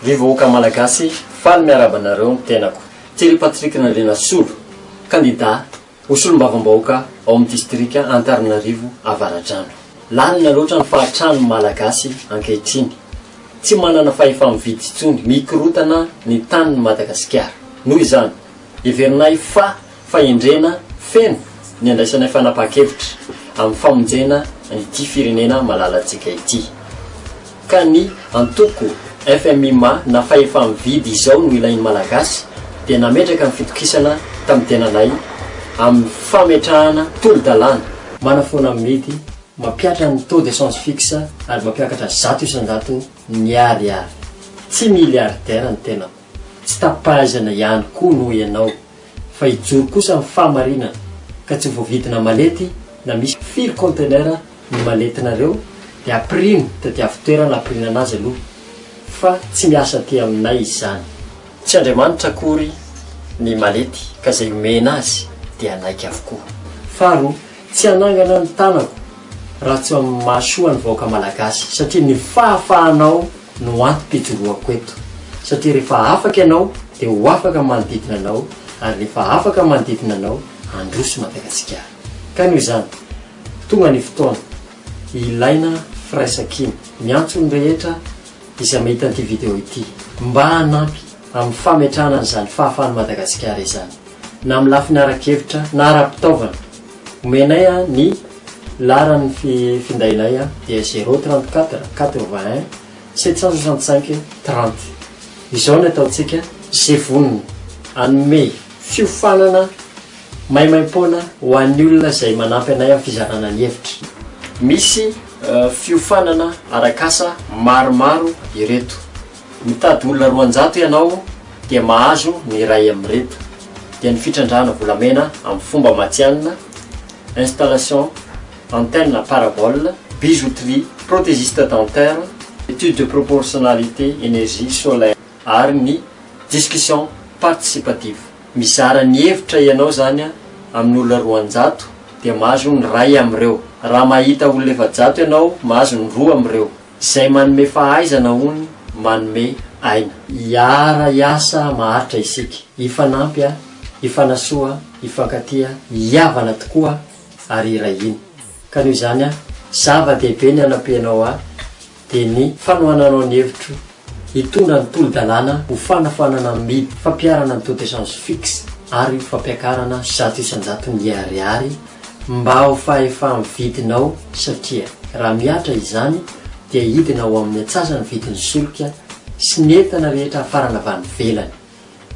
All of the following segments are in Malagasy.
Ry vahoaka Malagasy, faly miarahaba anareo ny tenako. Thierry Patrick Randrianasolo, kandida ho solombavambahoaka ao amin'ny distrika Antananarivo Avaradrano. Lalina loatra ny fahatran'ny Malagasy ankehitriny. Tsy manana fahefa-mividy intsony, mikorotana ny tanin'i Madagasikara. Noho izany, heverinay fa fahendrena feno ny andraisanay fanapahan-kevitra amin'ny famonjena an'ity firenena malalantsika ity. Ka ny antoko FMIMA na fahefa-mividy izao no ilain'ny Malagasy dia nametraka ny fitokisana tamin'ny tenanay amin'ny fametrahana tolo-dalàna manafoana ny midy, mampiatra ny taux d'essence fixe ary mampiakatra 100% ny ariary. Tsy milliardaire ny tenako, tsy tapi-pahaizana ihany koa noho ianao. Fa hijoro kosa ny fahamarinana ka tsy voavidina malety na misy firy conteneur ny maletinareo dia ampirimo tadiavo toerana ampirinana azy aloha fa tsy miasa aty aminay izany. Tsy Andriamanitra akory ny malety ka izay omena azy dia hanaiky avokoa. Faharoa, tsy hanangana ny tanako raha tsy amin'ny mahasoa ny vahoaka malagasy satria ny fahafahanao no antom-pijoroako eto satria rehefa afaka ianao dia ho afaka ny manodidina anao ary rehefa afaka ny manodidina anao handroso Madagasikara. Ka noho izany, tonga ny fotoana, ilaina firaisankina. Miantso ny rehetra izay mahita an'ity video ity mba hanampy amin'ny fametrahana an'izany fahafahan'i Madagasikara izany na amin'ny lafiny ara-kevitra na ara-pitaovana. Omenay ny laharan'ny findainay dia zéro 34 81 765 30. Izao ny ataontsika, ze vonona hanome fiofanana maimaimpoana ho an'ny olona izay manampy anay amin'ny fizarana ny hevitra. Misy fiofanana arak'asa maromaro ireto. Mitady olona 200 ianao dia mahazo ny iray amin'ireto, dia ny fitrandrahana volamena amin'ny fomba matihanina, installation antenne parabole, bijouterie, prothésiste dentaire, étude de proportionnalité énergie solaire ary ny discussion participative. Mizara ny hevitra ianao izany amin'olona 200 dia mahazo ny iray amin'ireo. Raha mahita olona 400 ianao mahazo ny roa amin'ireo. Izay manome fahaizana hono manome aina. Hiara hiasa maharitra isika, hifanampy, hifanasoa, hifankatia, hihavana tokoa ary hiray hina. Ka noho izany, zava-dehibe ny hanampianao ahy dia ny fanohananao ny hevitro hitondra ny tolo-dalàna ho fanafoanana ny midy, fampiharana ny taux d'échange fixe ary ho fampiakarana 100% ny ariary mba ho fahefa-mividinao satria raha mihatra izany dia hidina ho amin'ny antsasany vidin'ny solika sy ny entana rehetra hafarana avy any ivelany.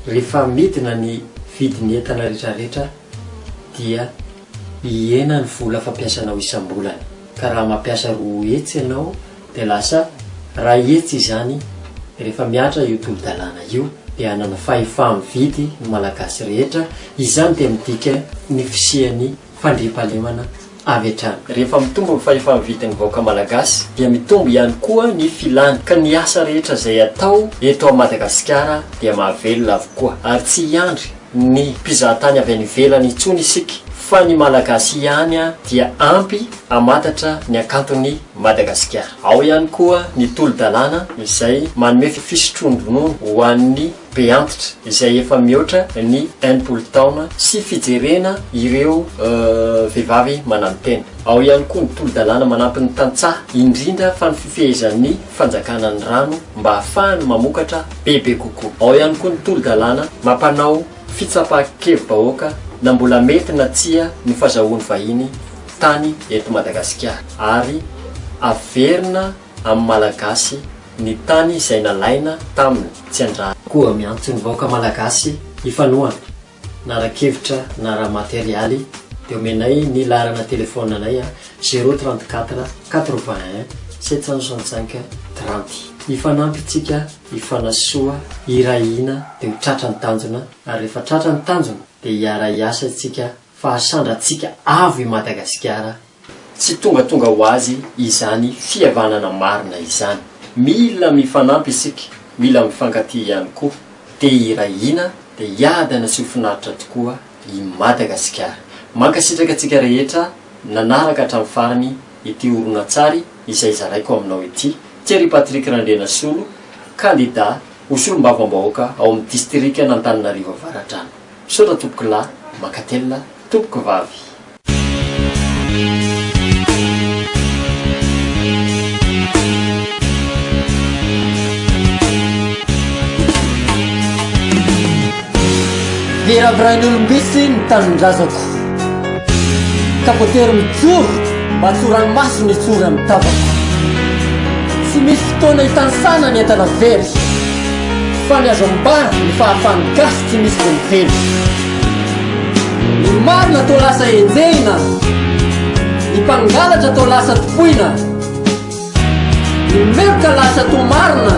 Rehefa midina ny vidin'ny entana rehetrarehetra dia hihena ny vola fampiasanao isam-bolana. Ka raha mampiasa 200 ianao dia lasa 100 izany rehefa mihatra io tolo-dalàna io dia hanana fahefa-mividy ny Malagasy rehetra, izany dia midika ny fisian'ny fandriampahalemana avy hatrany. Rehefa mitombo ny fahefa-mividin'ny vahoaka Malagasy dia mitombo ihany koa ny filany ka ny asa rehetra izay atao eto Madagasikara dia mahavelona avokoa ary tsy hiandry ny mpizahatany avy any ivelany intsony isika fa ny Malagasy ihany dia ampy hamantatra ny hakanton'i Madagasikara. Ao ihany koa ny tolo-dalàna izay manome fisotroan-dronono ho an'ny be antitra izay efa mihoatra ny 60 taona sy fijerena ireo vehivavy mananotena. Ao ihany koa ny tolo-dalàna manampy ny tantsaha, indrindra fa ny fifehezan'ny fanjakana ny rano mba hahafahany mamokatra bebe kokoa. Ao ihany koa ny tolo-dalàna mampanao fitsapan-kevi-bahoaka na mbola mety na tsia ny fazahoan'ny vahiny tany eto Madagasikara ary averina amin'ny Malagasy ny tany izay nalaina taminy tsy an-drariny. Koa miantso ny vahoaka Malagasy hifanohana na ara-kevitra na ara-materialy dia omenay ny laharana telefaonina-nay a zéro 34 81 765 30. Hifanampy tsika, hifanasoa, hiray hina dia ho tratra ny tanjona ary rehefa tratra ny tanjona dia hiara-hiasa isika fa hasandratsika avo i Madagasikara. Tsy tongatonga ho azy izany fihavanana marina izany. Mila mifanampy isika, mila mifankatia ihany koa. Te hiray hina dia hiadana sy ho finaritra tokoa i Madagasikara. Mankasitraka antsika rehetra nanaraka hatramin'ny farany ity horonantsary izay zaraiko aminao ity. Thierry Patrick Randrianasolo, kandida. ho solombavambahoaka ao amin'ny distrikan'Antananarivo Avaradrano. Misaotra tompoko lahy, mankatelina tompoko vavy. Viravirain'olom-bitsy ny tanindrazako Ka voatery mijoro mba tsy ho ranomaso ny tsory amin'ny tavako Tsy misy fotoana hitanisana ny entana very Fa ny azo ambara ny fahafahan'ny gasy tsy misy velively Ny marina toa lasa enjehina Ny mpangalatra toa lasa tompoina Ny meloka lasa toa marina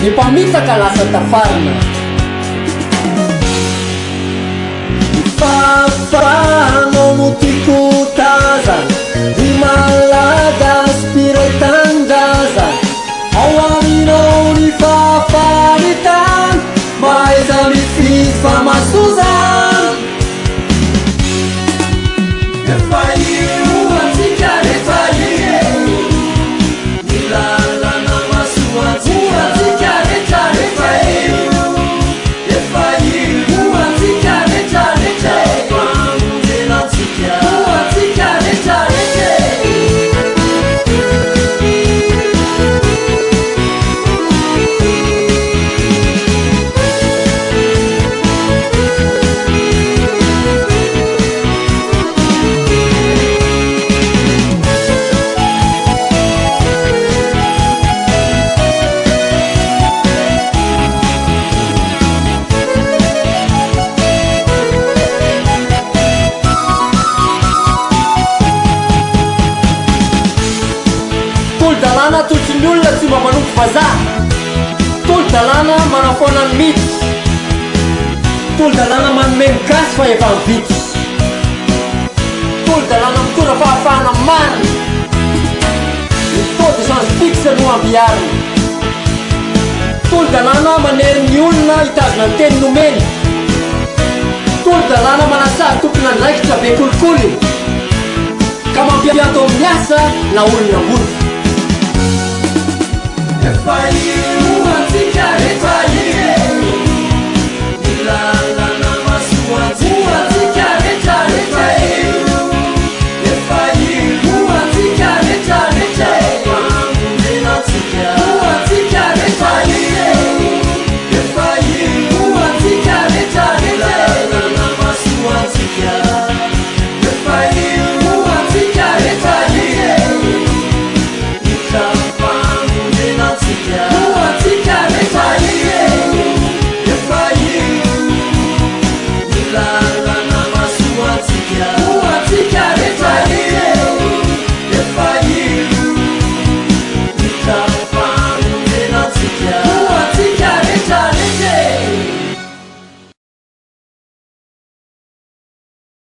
Ny mpamitaka lasa tafarina Ny fahafahanao no tiako tazana Ry Malagasy mpiray tanindrazana Ao aminao ny fahafahan'ny tany Mahaiza mifidy fa mahasoa Efa io antsika rehetra io Ny lalana mahasoa antsika rehetra rehetra io Efa io antsika rehetra rehetra Famonjena antsika antsika rehetra rehetra. Tolo-dalàna atolotry ny olona tsy mba manompo vazaha. Tolo-dalàna manafoana ny mity. Tolo-dalàna manome ny gasy fa efa mividy. Tolo-dalàna mitondra fahafahana marina. Ny taux de change fixe no ampiharina. Tolo-dalàna manery ny olona hitazona ny teny nomeny. Tolo-dalàna manasazy tompon'andraikitra be kolikoly ka mampiato amin'ny asa na olona ambony. Efa io antsika rehetra io Ny lalana mahasoa antsika rehetra rehetra io Efa io antsika rehetra rehetra Famonjena antsika antsika rehetra io Efa io antsika rehetra rehetra Lalana mahasoa antsika Efa io antsika rehetra io Ny famonjena antsika antsika rehetra io Efa io ny lalana.